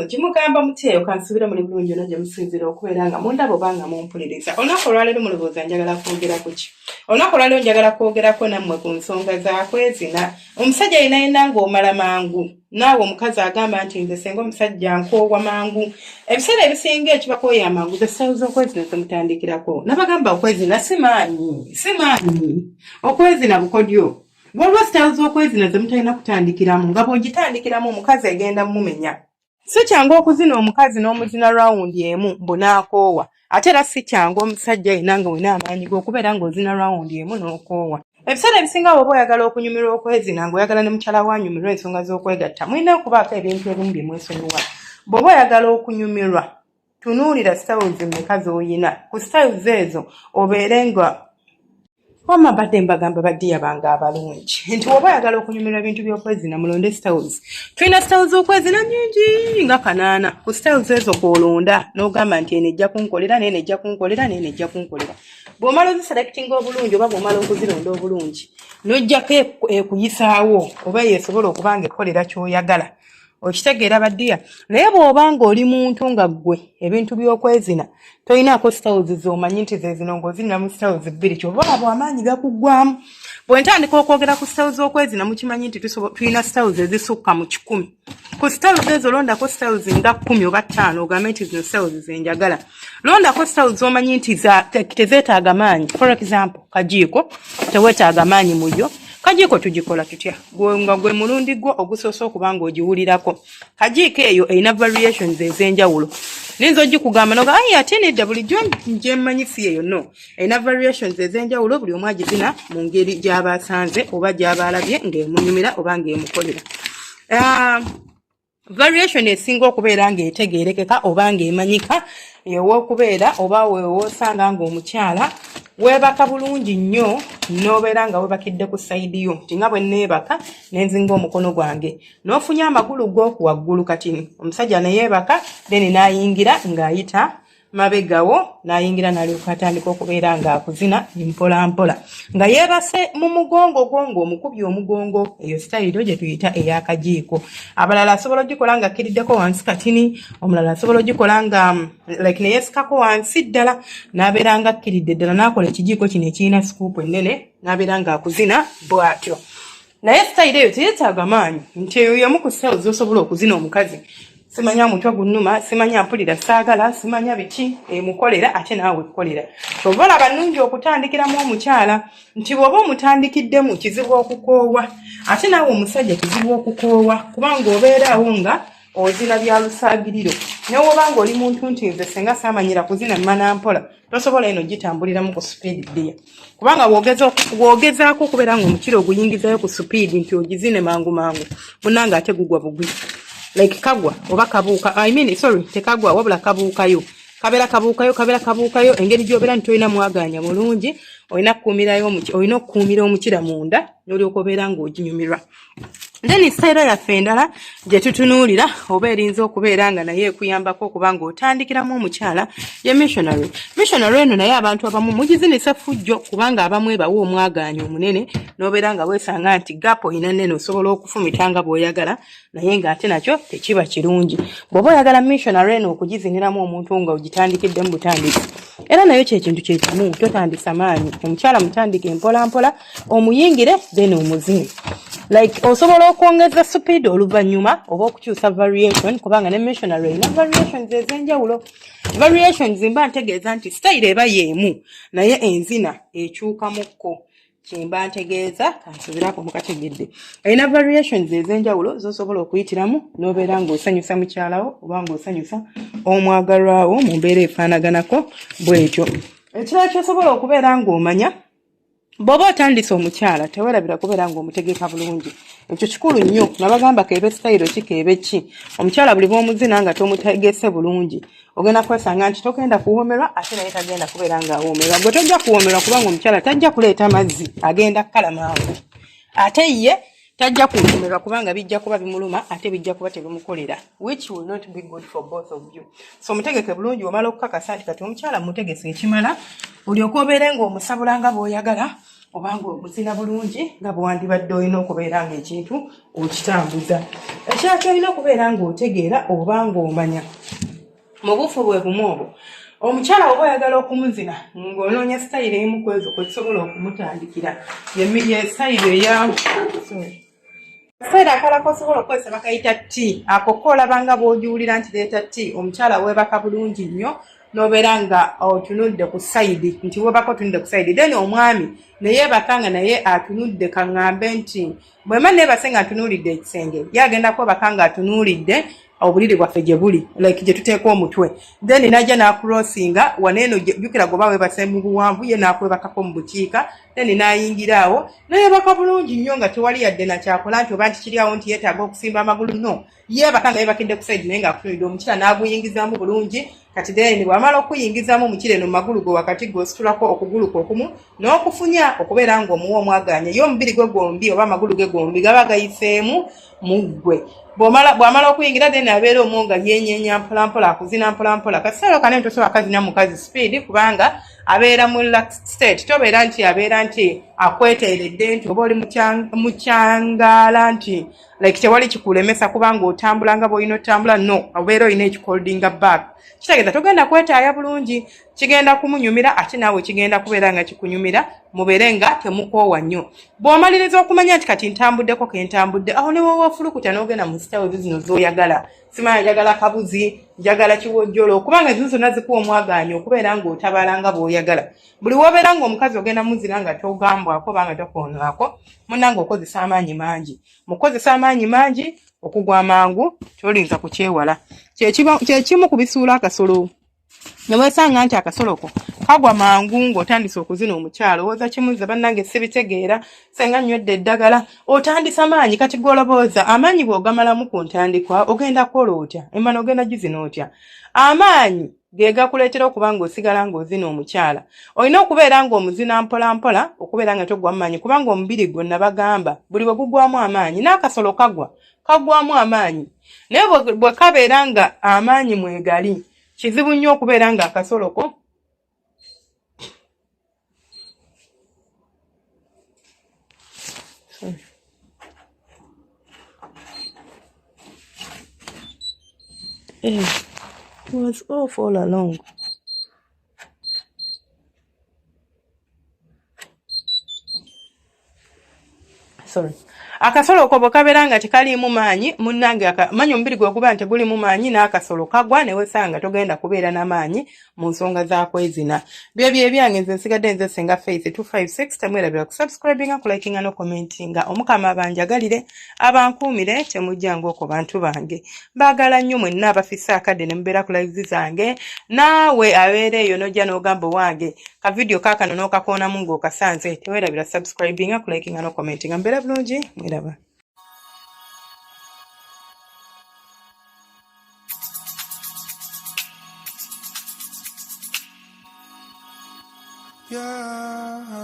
Abalungi, mugamba mutya? Kansuubire muli bulungi yonna gye musinziira okubeera nga mundaba oba nga mumpuliriza. Olunaku olwaleero mulowooza njagala kwogera ku ki? Olunaku olwaleero njagala kwogerako nammwe ku nsonga za kwezina. Omusajja yenna yenna ng'omala mangu, naawe omukazi agamba nti nze senga omusajja nkoowa mangu, ebiseera ebisinga ekibakooya amangu ze ssaawa z'okwezina zemutandikirako. Nabagamba okwezina si maanyi, si maanyi, okwezina bukodyo. Waliwo sitayiro z'okwezina ze mutalina kutandikiramu, nga bw'ogitandikiramu omukazi egenda mumenya. Si kyangu okuzina omukazi n'omuzina rawundi emu mbu n'akoowa, ate era si kyangu omusajja yenna nga olina amaanyi g'okubeera ng'ozina rawundi emu n'okoowa. Ebiseera ebisinga bw'oba oyagala okunyumirwa okwezina, ng'oyagala ne mukyala wo anyumirwe ensonga z'okwegatta, mulina okubaako ebintu ebimu bye mwesonyiwa. Bw'oba oyagala okunyumirwa, tunuulira styles mmeka z'oyina. Ku styles ezo obeere nga wamma mbadde mbagamba baddiya bange abalungi nti woba oyagala okunyumirwa ebintu by'okwezina, mulonde styles. Tulina styles z'okwezina nyingi nga 8. Ku styles ezo kwolonda n'ogamba nti eno ejja kunkolera, n'eno ejja kunkolera, n'eno ejja kunkolera. Bw'omala oziselectinga obulungi oba bw'omala okuzilonda obulungi, n'ojjako ekuyisaawo oba eyo esobola okuba nga ekkolera ky'oyagala. Okitegeera, baddiya? Naye bw'oba ng'oli muntu nga ggwe ebintu by'okwezina tolinaako styles z'omanyi nti ze zino, ng'ozinira mu styles bbiri, kyova olaba amaanyi gakuggwamu. Bwe ntandika okwogera ku styles z'okwezina, mukimanyi nti tulina styles ezisukka mu 100. Ku styles ezo londako styles nga 10 oba 5, ogambe nti zino styles zenjagala. Londako styles z'omanyi nti tezeetaaga maanyi. For example, kajiiko teweetaaga maanyi mu yo. Kajiiko tugikola tutya? Gwe nga gwe mulundi gwo ogusoose okuba ng'ogiwulirako, kajiiko eyo erina variations ez'enjawulo. Niyinza ogikugamba noga ayi, ate nedda, bulijjo nje mmanyi si eyo. No, erina variations ez'enjawulo, buli omu agizina mu ngeri gy'aba asanze oba gy'aba alabye ng'emunyumira oba ng'emukolera. Variation esinga okubeera ng'etegeerekeka oba ng'emanyika ew'okubeera oba wewoosanga ng'omukyala weebaka bulungi nnyo, n'obeera nga weebakidde ku side yo, nti nga bwe neebaka nenzinga omukono gwange n'ofunya amagulu go waggulu. Kati omusajja neyeebaka, then n'ayingira ng'ayita mabegawo, n'ayingira n'alyoka atandika okubeera ng'akuzina mpola mpola nga yeebase mu mugongo gwo, ng'omukubye omugongo. Eyo sitayiro gye tuyita ey'akajiiko. Abalala asobola ogikola nga akkiriddeko wansi katini, omulala asobola ogikola nga like neyeesikako wansi ddala n'abeera nga akkiridde ddala, n'akola ekijiiko kino ekirina scoop ennene, n'abeera ng'akuzina bw'atyo. Naye sitayiro eyo teyeetaaga maanyi, nti eyo y'emu ku sitayiro z'osobola okuzina omukazi, simanya mutwe gunnuma, simanya mpulira saagala, simanya biki, emukolera ate naawe ekkolera. Kyova olaba nnungi okutandikiramu omukyala, nti bw'oba omutandikiddemu kizibu okukoowa, ate naawe omusajja kizibu okukoowa, kubanga obeeraawo nga ozina bya lusaagiriro. Newoba nga oli muntu nti nze senga saamanyira kuzina mmana mpola, tosobola eno gitambuliramu ku speed ddiya, kubanga bw'ogezaako okubeera nga omukira oguyingizayo ku speed nti ogizine mangu mangu, munange ate gugwa bugwi, like kagwa oba kabuuka, I mean, sorry, tekagwa wabula kabuukayo, kabeera kabuukayo, kabeera kabuukayo. Engeri gy'obeera nti tolina mwagaanya mulungi, olina kukuumirayo, olina okukuumira omukira munda n'olyoka obeera ng'oginyumirwa. Then sitayiro yaffe endala gye tutunuulira oba erinza okubeera nga naye ekuyambako okuba ng'otandikiramu omukyala ye missionary. Missionary eno naye abantu abamu mugizinisa effujjo, kubanga abamu ebawa omwagaanya omunene n'obeera nga weesanga nti gap oyina nnene, osobola okufumita nga bw'oyagala, naye ng'ate nakyo tekiba kirungi. Bw'oba oyagala missionary eno okugiziniramu omuntu nga ogitandikiddemu butandisi, era nayo kyekintu kyekimu, totandisa maanyi. Omukyala mutandike mpola mpola, omuyingire, then omuzine. Like osobola okwongeza speed oluvannyuma oba okukyusa variation, kubanga ne missionary erina variations ez'enjawulo. Variations mba ntegeeza nti style eba y'emu naye enzina ekyukamukko. Kyemba ntegeeza, kansubirako mukategedde. Erina variations ez'enjawulo z'osobola okuyitiramu n'obeera ng'osanyusa mukyalawo oba ng'osanyusa omwagalwawo mu mbeera efaanaganako bw'etyo. Ekirala ky'osobola okubeera ng'omanya, bw'oba otandise omukyala, teweerabira kubeera ng'omutegeka bulungi. Ekyo kikulu nnyo. Nabagamba keebe sitayiro ki, keebe ki, omukyala buli bw'omuzina nga tomutegese bulungi, ogenda kwesanga nti togenda kuwoomerwa, ate naye tagenda kubeera ng'awoomerwa. Gwe tojja kuwoomerwa kubanga omukyala tajja kuleeta mazzi, agenda kukala mangu, ate ye tajja kuwoomerwa kubanga bijja kuba bimuluma, ate bijja kuba tebimukolera, which will not be good for both of you. So mutegeke bulungi. Omala okukakasa nti kati omukyala mutegese ekimala, olyoke obeere ng'omusabula nga bw'oyagala. oba ng'omuzina bulungi nga bwewandibadde olina okubeera ng'ekintu okitambuza. Ekirala ky'olina okubeera ng'otegeera oba ng'omanya mu buufu bwe bumu obwo, omukyala oba oyagala okumuzina ng'onoonya sitayiro emu ku ezo kwe tusobola okumutandikira, ye sitayiro eya Akaseera akalala k'osobola okukozesa bakayita tti. Ako ko olaba nga bw'ogiwulira nti leeta tti, omukyala weebaka bulungi nnyo n'obeera nga otunudde ku sayidi nti weebaka otunudde ku sayidi, then omwami ne yeebaka nga naye atunudde. Kaŋŋambe nti bwemba neebase nga ntunuulidde ekisenge, ye agenda kwebaka nga atunuulidde obuliri bwaffe gye buli, like gye tuteeka omutwe, then najja n'akuroosinga wano eno. Jjukira goba weebase mu buwanvu, ye n'akwebakako mu bukiika, then n'ayingira awo nayebaka bulungi nnyo nga tewali yadde nakyakola nti oba nti kiri awo nti yeetaaga okusimba amagulu. No, yeebaka nga yeebakidde ku side naye ng'akutunulidde, omukira n'aguyingizaamu bulungi. Kati then bw'amala okuyingizaamu omukira eno mu magulu gwe wakati, gw'ositulako okugulu kwe okumu n'okufunya okubeera ng'omuwa omwagaanya, ye omubiri gwe gwombi oba amagulu ge gombi gaba gayiseemu mu ggwe. Bw'amala okuyingira, then abeera omwo nga yenyeenya mpolampola, akuzina mpolampola. Kaseera kanene tosobola kazina mukazi speed kubanga abeera mu relaxed state. Tobeera nti abeera nti akweteeredde nti oba oli mukyangaala nti like tewali kikulemesa kubanga otambula nga bw'olina otambula. No, obeera olina ekikoldinga back, kitegeeza togenda kwetaaya bulungi. Kigenda kumunyumira ate naawe kigenda kubeera nga kikunyumira, mubeere nga temukoowa nnyo. Bw'omaliriza okumanya nti kati ntambuddeko ke ntambudde awo, ne wowoofulukuta n'ogenda mu sitawuzi zino z'oyagala. Simanya njagala kabuzi, njagala kiwojjolo, kubanga zino zonna zikuwa omwagaanya okubeera ng'otabaala nga bw'oyagala. Buli w'obeera ng'omukazi ogenda muzira nga togambwako oba nga tokoonwako, munnange okozesa amaanyi mangi. Mu kukozesa amaanyi mangi, okugwa amangu tolinza kukyewala. Kye kimu ku bisuula akasolo ne weesanga nti akasolo ko kagwa mangu ng'otandise okuzina omukyala. Owooza kimuze, bannange sibitegeera, senga nywedde eddagala. Otandisa maanyi, kati gw'olobooza amaanyi bw'ogamalamu ku ntandikwa, ogenda kukola otya? Emmana ogenda gizina otya? Amaanyi ge gakuleetera okuba ng'osigala ng'ozina omukyala. Olina okubeera ng'omuzina mpolampola okubeera nga togwa maanyi, kubanga omubiri gwo nabagamba buli bwe gugwamu amaanyi n'akasolo kagwa kagwamu amaanyi. Naye bwe kabeera nga amaanyi mwegali, kizibu nnyo okubeera nga akasolo ko It was off all along. Sorry. Akasolo ko bwe kabeera nga tekaliimu maanyi, munnange, manya omubiri gwe guba nti tegulimu maanyi, n'akasolo kagwa ne wesanga togenda kubeera na maanyi mu nsonga za kwezina. Byebyo ebyange, nze nsigadde nze Senga Faith 256. Temwerabira kusubscribinga, kulikinga n'okucommentinga. Omukama abanjagalire, abankuumire, temujjanga okwo. Bantu bange baagala nnyo mwenna abafise akadde ne mubeera ku lives zange. Naawe abeera eyo n'ojja n'ogamba owange ka vidiyo kaakano n'okakoonamu ng'okasanze, teweerabira subscribinga, kulikinga n'okucommentinga. Mbeera bulungi, mweraba. Yeah.